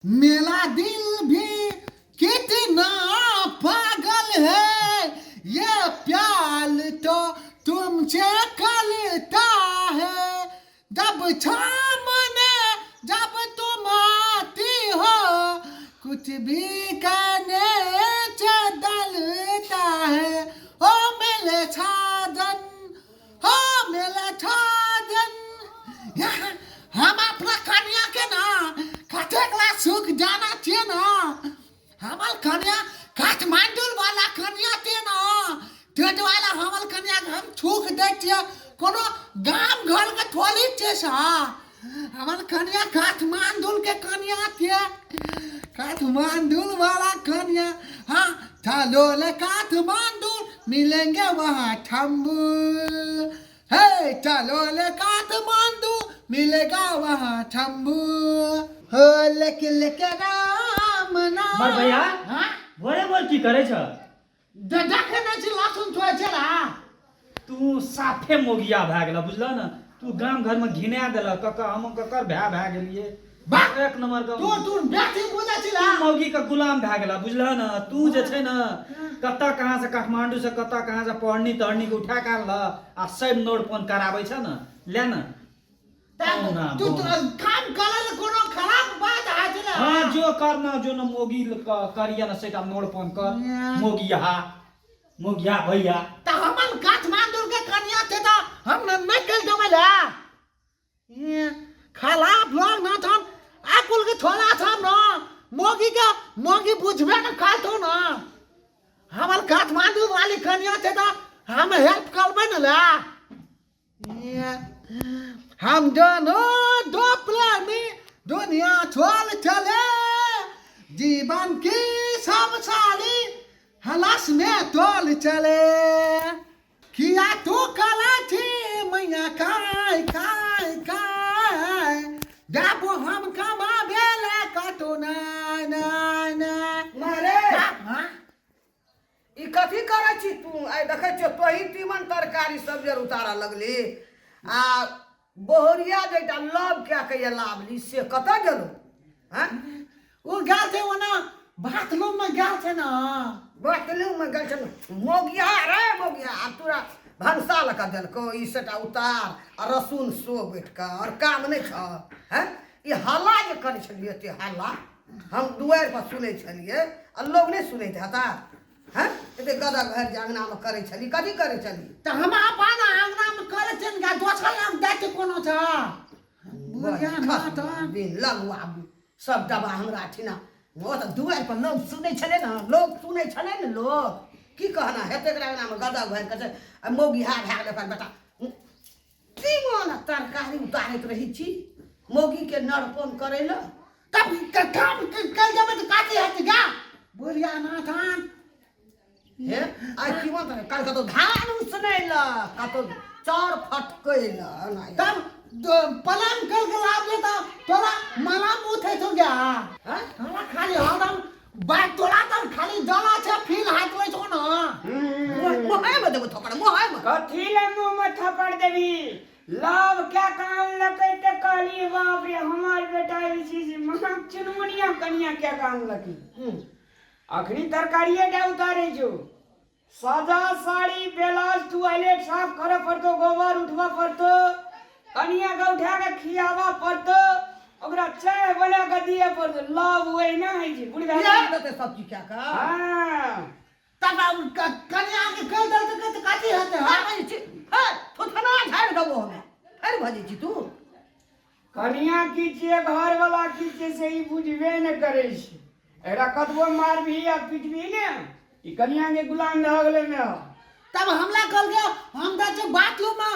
मेरा दिल भी कितना पागल है, ये प्यार तो तुमसे करता है। जब सामने जब तुम आती हो, कुछ भी कहने से डरता है। ओ मेरे साजन, हो मेरे साजन। यहाँ हम अपना कन्या के ना कतेक ला सुख जाना छियै ना। हमर कन्या काठमांडू वाला कन्या ते ना, ते दुआरे हमर कन्या के हम छूक दै छियै। कोनो गाम घर के थोड़ी छियै सा। हमर कन्या काठमांडू के कन्या छियै, काठमांडू वाला कन्या। हाँ चलो ले काठमांडू, मिलेंगे वहाँ ठम्बू। हे चलो ले काठमांडू, मिलेगा वहाँ ठम्बू। हो लेके लेके राम नाम। मर भैया। हाँ? भोरे भोर की करे छ? देखे नहीं छी लहसुन छोड़ै छै ला। तू साफे मोगिया भए गेल बुझल ने। तू गाम घर में घिना देलक ककर, हम ककर भए भए गेलिए। वाह! एक नंबर के तू तू बेटी बुझै छी ला। तू मौगी के गुलाम भए गेल बुझल ने। तू जे छै ने कतऽ कहाँ से काठमांडू से कतऽ कहाँ से पढ़नी तढ़नी के उठा के आनल आ सब नोड़पन कराबै छ ने, ले ने। तब तू तो काम करल कोनो खराब बात है छै ना। हाँ जो करना जो न मोगी करिया न सेटा नोड़पन कर। मोगिया मोगिया भैया। त हमन काठमांडू के कन्या थे त हम न नहीं कल देबै ला। ये खराब लोग ना थन आकुल के छोड़ा थन न मोगी के मोगी बुझबे न खातो न। हमर काठमांडू वाली कन्या थे त हम हेल्प करबै न ला। ये हम दोनों दो प्रेमी दुनिया छोड़ चले, जीवन की सब सारी हलस में तोल चले। किया तू कला थी मैया काय काय काय, जब हम कमाबे ले कतो नाय नाय नाय। मारे। हाँ? ई कथी करै छी तू? आइ देखै छियौ तोही तीमन तरकारी सब जर उतारऽ लगली आ बोहरिया जे एकटा लव कए के ये लाबली से कतऽ गेलौ? हँ? ओ गेल छै ओना बाथरूम में गेल छै ना। बाथरूम में गेल छै ने। मोगिया रे मोगिया, आब तोरा भनसा लऽ कऽ देलकौ ई सबटा उतार आ रसून सो बैठ कऽ, आओर काम नहि छौ? हँ? ई हल्ला जे करै छलियै एते हल्ला हम दुआरि पर सुनै छलियै आ लोग नहि सुनैत हेता? हँ? एते गदक भरि जे अङ्गनामे करै छली, कथी करै छली? तऽ हम अपन अङ्गनामे करै छियै ने, दोसर लग जाइ छै कोनो छ बुढ़िया ना तऽ दिन लगू आबू सब डबा हमरा ठिना। ओ तऽ दुआरि पर लोग सुनै छलै ने, लोग सुनै छलै ने। लोग की कहना हेतै एकरा अङ्गनामे गदक भरि कऽ छै आ मौगी हा भए गेलै ओकर बेटा। तीमन आ तरकारी उतारैत रहै छी मौगीके नरपन करै लए। तब काम कल जेबै तऽ काटी हेतै गा बुढ़िया नाथान। हे आइ तीमन तरकारी काल्हि कतौ धान उसनै लए, कतौ चाउर फटकै लए एना। तब पलंग कल के लाभ ले तऽ तोरा माला मुँह थौ गा। हँ? हमरा खाली हरदम बात तोरा तऽ खाली जला छै फील हाथ होइ छौ न। मोहे में देबो थप्पड़ मोहे में। कथी ले मुंह में थप्पड़ देबी? लव क्या कान लकै ते कहली बाप रे हमार बेटा ई चीज महक चुनमुनिया कनिया क्या कान लकी। अखनी तरकारिये टा उतारे छौ, सादा साड़ी ब्लाउज टॉयलेट साफ करे पड़तो, गोबर उठबऽ पड़तो, कनिया के उठा के खियाबऽ पड़तो, ओकरा चाय बना के दिए पड़तो। लव ओहिना होइ छै बुढ़ भए याद देतै सब चीज कए कऽ। हाँ। तब आब कनिया के कहि देलकै तऽ कथी हेतै? हँ बजै छी, हे थुथना झाड़ि देबो हमे, फेर भजै छी तू। कनिया की छियै घर वाला की छियै से ई बुझबे ने करै छै। एकरा कतबो मारबही आ पिटबही ने ई कनिया के गुलाम भए गेलै ने। तब हमला कहलकै हम जाइ छियै बाथरूम में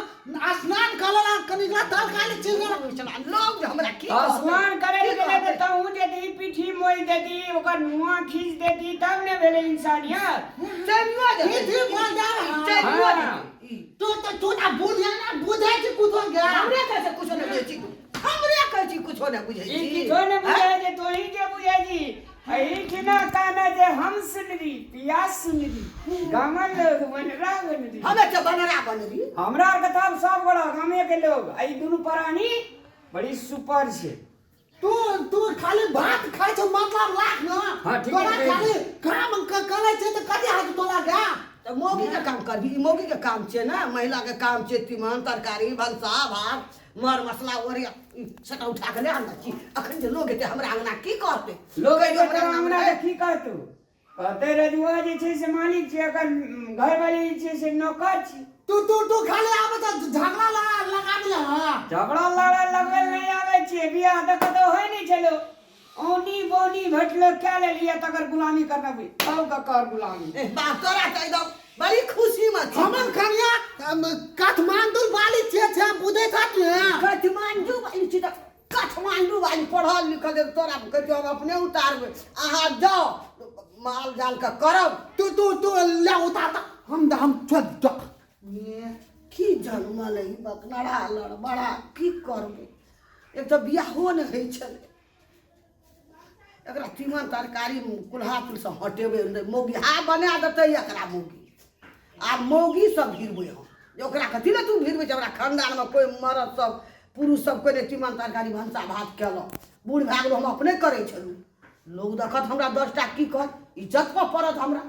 स्नान कर लेला कनिकला तरकारी चीज लोग जे हमरा की कहतै? स्नान करे की गेलै तऽ कहतै? तहूँ देती पीठी मोहि देती ओकर नुआ खींच देती तब ने भेलै इंसानियत। चलियो जेतै। पीठी मोहि दे। चलियो हाँ। जेतै। ई। तू तऽ तू तऽ बुझे ना बुझै छी कुछो गे। हमरे कहै छै कुछो नहि बुझै छी, हमरे कहै छी कुछो नहि बुझै ई छी। किछो नहि बुझै छै, तोही के बुझै छी। एहिठिना कहने जे हम सुनरी पिया सुनरी गामक लोग बनरा बनरी। हमे के बनरा बनरी। हमरा आरके तब सब गोरा गामे के लोग आ ई दुनू प्राणी बड़ी सुपर छै। तू तू खाली भात खाइ छौ मतलब लाख न। हाँ, ठीक तोरा है। खाली काम करै छै तऽ कथी हाथ तोरा गा। तऽ मौगी के काम करबी, ई मौगी के काम छै ने, महिला के काम छै तीमन तरकारी भनसा भात मर मसला ओरिया ई सबटा उठा के ले आनै छी। अखन जे लोग एतै हमरा अंगना की कहतै? लोग कहियो एतै हमरा हमरा अंगना की कहतौ? कहतै रजुआ जे छै से मालिक छै, एकर घरवाली जे छै से नौकर छै। तू तू तू खाली आबै तऽ झगड़ा लगा लगा देले। हँ, झगड़ा लड़ाई लगबै नहि आबै छै। बियाह तऽ कतौ होइ नहि छलो, औनी बौनी भेटलो कए लेलियै, तकर गुलामी करना बुझ सबके कर गुलामी। ए, बाप तोरा तऽ एकदम बड़ी खुशी में छी। हमर कनिया काठमांडू वाली छै छै बुझै छ तू? काठमांडू वाली छी तऽ काठमांडू वाली पढ़ल लिखल जे तोरा कहै हम अपने उतारबै, अहाँ जाओ माल जाल के करब। तू तू तू ले उतार तऽ हम छोड़ दो। की जनमल है बकनरा लड़बड़ा, की करबै? एक तऽ बियाहो नहि होइ छलै। एकरा तीमन तरकारी कुल्हा कुलसँ हटेबै नहि, मौगी हा बना देतै एकरा मौगी। आब मौगी सब भिरबै हम जे ओकरा कथी लए तू भिरबै छै? हमरा खानदानमे कोइ मरद सब पुरुष सब कोइ नहि तीमन तरकारी भनसा भात केलक। बूढ़ भए गेलहुँ, हम अपने करै छलहुँ। लोग देखत हमरा 10टा की कहत? इज्जत पर पड़त हमरा।